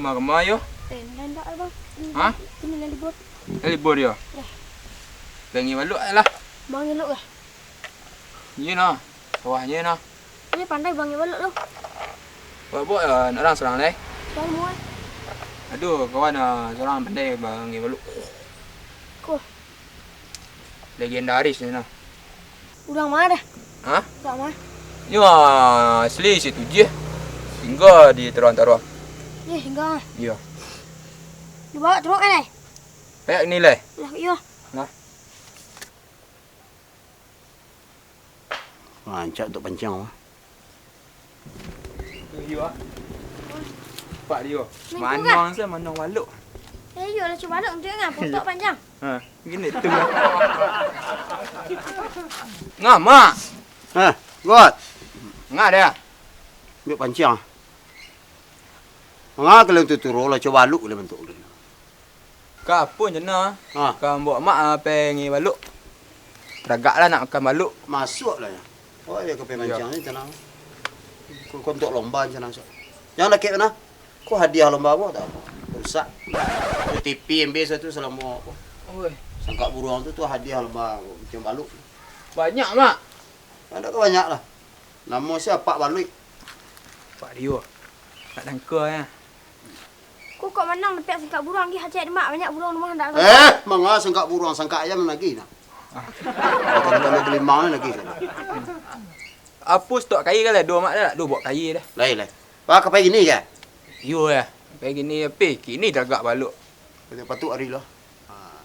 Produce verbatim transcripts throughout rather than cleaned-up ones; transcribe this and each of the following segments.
Kama, kama yo? Eh, ndak, ndak, Bang. Ini, ha? Ini lah libur. Lah libur yo? Yo. Pangi baluk lah. Mangelok lah. Iyo nah. Sawahnyo nah. Ini pandai mangi baluk tu. Buek-buek, eh, nak urang surang lai. Surang mua. Aduh, kawan, eh, surang pandai mangi baluk. Ko. Legendaris ni nah. Urang ma dah? Ha? Urang ma? Nyo, ah, asli situ je. Tingga di taruang-taruang. Eh, tingga. Iyo. Dibawa truk kan, eh? Kayak ni lai. Lah, iyo. Nah. Rancak untuak panciang, mah. Tu iyo, ah. Pak Dio. Main tu, kan? Manuang se, manuang baluk. Eh, iyo lah, cuba baluk untuak inyo, potok panjang. Ha, gini tu. Ngah, Mak? Ha, Got. Ngah dah. Ambiak panciang. Manga kalian tu turun lah, cuba baluk lah bantuak kalian. Ka apo nyo nah? Ha. Ka ambo amak, ah, pangi baluk. Taragak lah nak makan baluk. Masuak lah nyo. Oh, iyo, ka pai mancang ni, tanang. Ko, ko untuak lomba, tanang, sok. Jan dakek bana. Ko hadiah lomba apo, tak apo. Rusak. Itu T V ambiak satu salamo apo. Oi. Sangkak buruang tu, tu hadiah lomba mancang baluk. Banyak, Mak? Ndak ka banyak lah. Namo sia Pak Baluik. Pak Dio. Nak sangka, yo. Ko kok manang dapek sangkak buruang, gih acek demak, banyak buruang rumah ndak. Eh, manga sangkak buruang, sangkak ayam lagi nah. Ah. Bukan kalau gelimang lagi sana. Apo stok kayu kan lah, duo mak dah, duo bak kayu dah. Lai, lai. Wah, ka pai kini ka? Iyo lah. Pai kini, tapi kini tagak baluk. Patuik-patuik ari lah. Ah.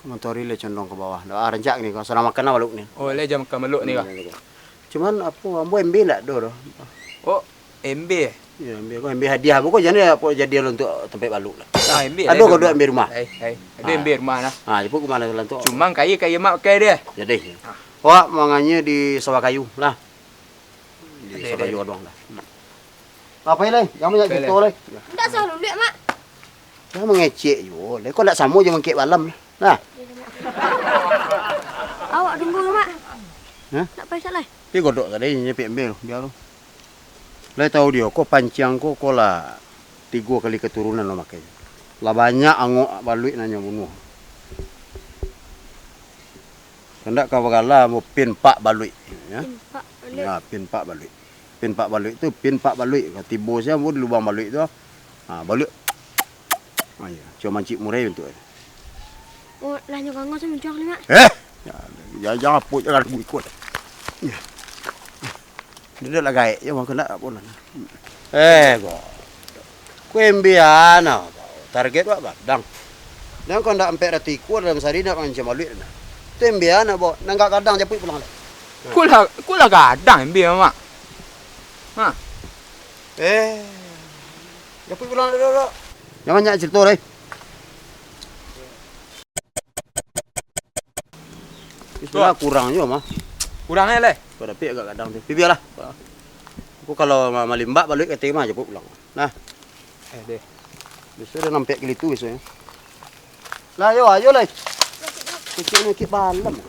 Ko matori lai condong ka bawah. Ah, rancak ni, ko sadang makan lah baluk ni. Oh, lai jan makan baluk ni, hmm, kah? Cuman, apo, ambo embe ndak ado doh. Oh, embe? Iyo, embe ko, embe hadiah. Bukan jadi, apo, jadi untuak tampek baluk lah. Ah, embe ado lai ko di rumah. Embe rumah? Hai, hai. Ado embe rumah nah. Ah, japuik ka ma lah tu? Cuman kayu, kayu mak pakai deh. Jadi. Ah. Awak manganyia di sawah kayu lah. Di sawah kayu aduang lah. Apo lai? Jan banyak carito lai. Ndak usah luluak, Mak. Jan mangecek juo lai. Ko ndak samo jo mangecek balam lah. Nah. Awak tunggu, Mak. Hah? Ndak pai lai. Tapi godok tadi, nyo piak ambiak lu, bia lu. Lai tau dio, ko panciang ko, ko lah tigo kali katurunan lo makai. Lah banyak angok baluik nan nyo bunuah. Kandak ka bagala ambo Pin Pak Baluik, yo. Pin Pak Baluik. Yo, Pin Pak Baluik. Pin Pak Baluik tu, Pin Pak Baluik. Tibo sia ambo di lubang baluik tu. Ha, baluik. Ha, iyo. Cuma mancik murai bantuak. Oh, lah nyo kangau, sa muncuang ni, Mak. Eh! Yo, yo, jan apo, jan ragu ikuik. Yo. Duduk lah gaek, yo, mangko nak apo lah. Eh, ko. Ko embian, ah, target wak gadang. Nan ko ndak ampek ratuih ikua dalam sahari nak mancam baluik, nah. Tu embian, ah, bo. Nan gak gadang japuik pulang lah. Ko lah, ko lah gadang embian, Mak. Ha. Eh. Japuik pulang dulu, dulu. Jan banyak carito, deh. Itulah kurang juo mah. Kurang, eh, leh. Kau dapik agak gadang tu. Tapi bialah. Aku kalau ma-, malimbak baluik kato mah japuik pulang. Nah. Eh, deh. Biaso dah nampek kali tu biasonyo. Lah, yo, ayo, lai. Kecil ni kek balam.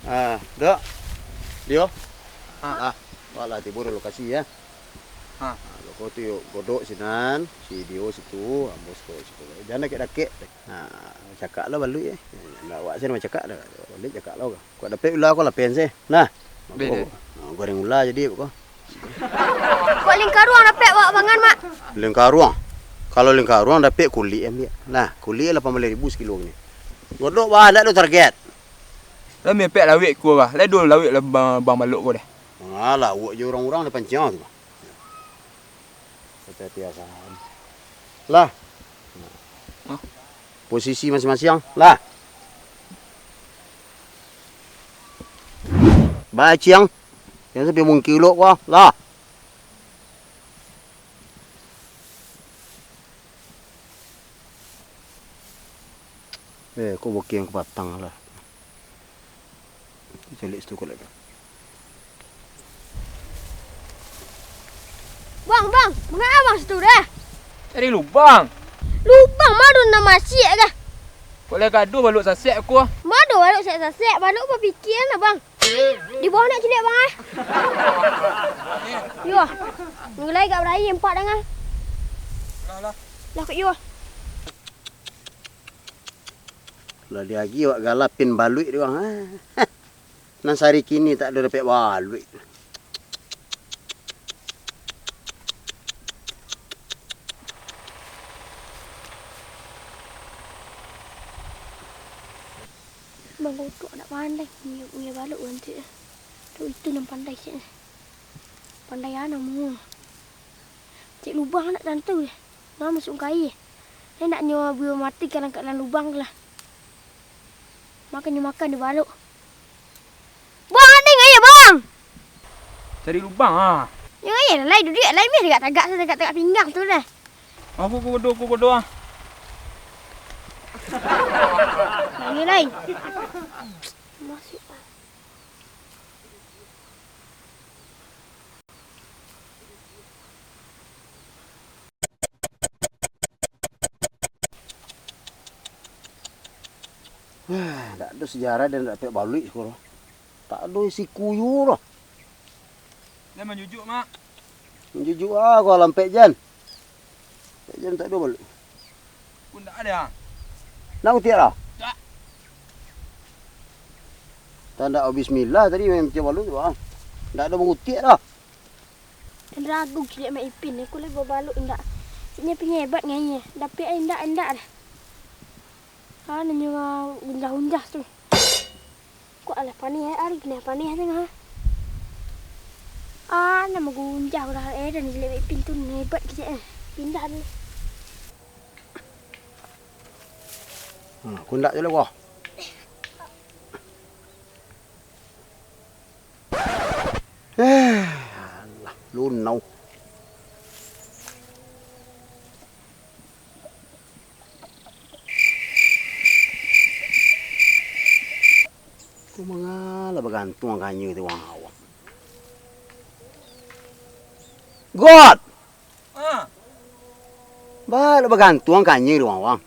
Ah, dok. Dio. Ah. Ah, wak lah tibo di lokasi, yo. Ha. Ah, loko tu yo godok sinan, si Dio situ, ambo situ, situ. Jan dakek-dakek. Ha, cakak lah baluik, eh. Ndak awak sen macakak dah. Baluik cakak lah. Kok dapek ulah ko lapen seh. Nah. Bede. Ha, goreng ulah jadi ko. Kok lingkaruang dapek wak pangan, Mak? Lingkaruang. Kalau lingkaruang dapek kulik ambiak. Nah, kulik lapan baleh ribu sakilo kini. Godok bah, ndak ado target. Lah mepek lawik ko bah. Lah duo lawik lah ba-, bang balok ko dah. Alah, awak jo urang-urang lah panciang tu bah. Hati-hati asan. Lah. Hah? Posisi masiang-masiang. Lah. Baciang. Jan sampai mungkilok ko. Lah. Eh, ko bukiang ka patang lah. Caliak situ ko lai. Bang, bang, manga abang situ dah? Cari lubang. Lubang mado nan masiak kah? Kok lai gaduah balok sasek ko. Mado balok sasek-sasek, balok bapikia nah, bang. Di bawah nak ciliak, Bang, ah. Yo. Mulai gak barayi empat dangan. Lah, lah. Lah, kok yo. Lah diagi awak galapin baluik di bawah, ah. Nan sari kini tak ado dapek baluik. Bang Godok nak pandai, punya, punya balok kan, cik. Tu itu nan pandai, cik. Pandai ano mu. Cik lubang nak tantu, eh. Nah, masuk ka aia. Lai nak nyo buah mati ka dalam lubang tu lah. Makan nyo makan di balok. Bang, ado ngai, Bang? Cari lubang, ah. Nyo ngai, lai duduak, lai meh tagak-tagak, tagak-tagak pinggang tu lah. Aku, aku bodoh, aku bodoh, ah. Lai, lai. Masuk. Wah, ndak ado sejarah dan ndak dapek baluik siko. Tak ado isi kuyu doh. Dah manjujuk, Mak. Manjujuk ah, gua lampek jan. Lampek jan tak ado baluik. Pun tak ada. Nak kutiak dah? Tak. Tak ndak bismillah tadi main pecah baluik tu, ah. Ndak ado mangutiak dah. Ragu kiliak Mak Ipin, aku lai babalok indak. Cik nyo Ipin hebat ngai, dapek ai indak, indak dah. Ah, nan nyo gunjah-gunjah tu. Kok alah paneh, ari paneh-paneh tengah. Ah, nan magunjah udah, eh, dan kiliak Mak Ipin tu hebat kecek, eh. Pindah dulu. Hmm, kundak je lah, wah. Eh, alah, lunau. Tu mangalah bagantuang kanyu tu wang awak. God! Ah. Baa lo bagantuang kanyu di wang-wang.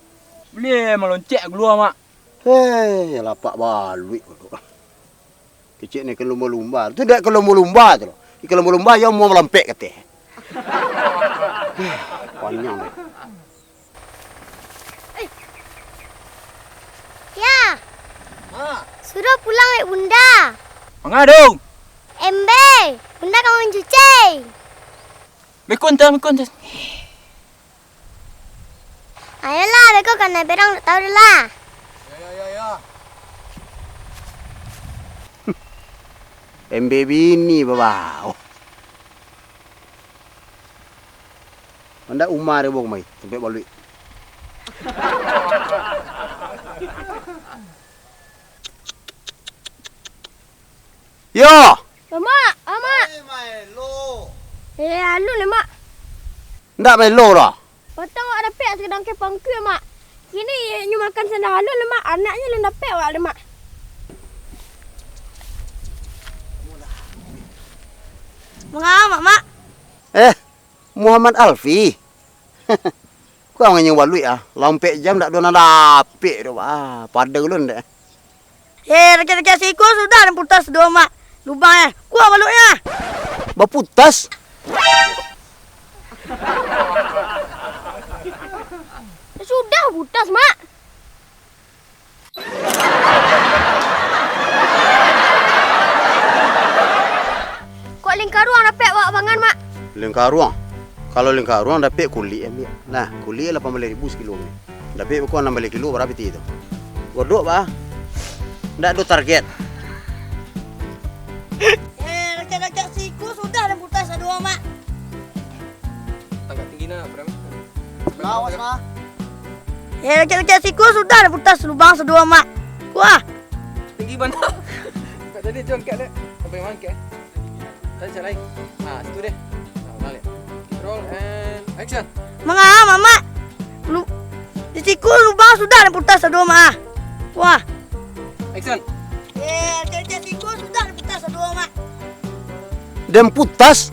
Buliah maloncek kalua, Mak. Hei, lapak baluik ko tu. Kecek ni ikan lumba-lumba. Tu dak ikan lumba-lumba tu lo. Ikan lumba-lumba yo muah malampek kateh. Panyang deh. Ya. Ha. Suruah pulang dek Bunda. Manga tu? Embe, Bunda ka mancuci. Beko anta, beko anta. Ayolah, beko kanai berang, ndak tahu doh lah. Ya, ya, ya, ya. Embe bini babao. Mandak umah deh, bong, mai, tampek baluik. Yo! Mak, ah, Mak. Eh, maelo. Eh, alun lah, Mak. Ndak maelo lah. Patang awak dapek sakadang ke pangkua, Mak. Kini nyo makan sandang alun lah, Mak. Anaknyo alun dapek awak lah, Mak. Manga, Mak, Mak? Eh, Muhammad Alfi. Kau nganyo baluik ah. Lampek jam ndak ado nan dapek doh, ah. Pada ulun dek. Eh, rakyat-rakyat siko sudah den putas duo, Mak. Lubang eh. Kuah baluiknyo. Baputas? Sudah putas, Mak. Kok lingkaruang dapek awak pangan, Mak? Lingkaruang? Kalau lingkaruang dapek kulik ambiak. Nah, kulik lapan baleh ribu sakilo ni. Dapek beko anam baleh kilo, bara piti tu? Godok, bah. Ndak ado target. Eh, rakyat-rakyat siko sudah den putas saduo, Mak. Agak tinggi nah, Pram. Lawas, Mak. Eh, rakyat-rakyat siko sudah den putas lubang saduo, Mak. Kuah. Tinggi bana. Tak jadi, John, angkat dek. Sampai mangkek. Tadi cak lain. Ah, situ deh. Nah, balik. Roll and action. Manga, Mamak? Lu, di siko lubang sudah den putas saduo, Mak. Wah. Action. Eh, di siko sudah den putas saduo, Mak. Den putas?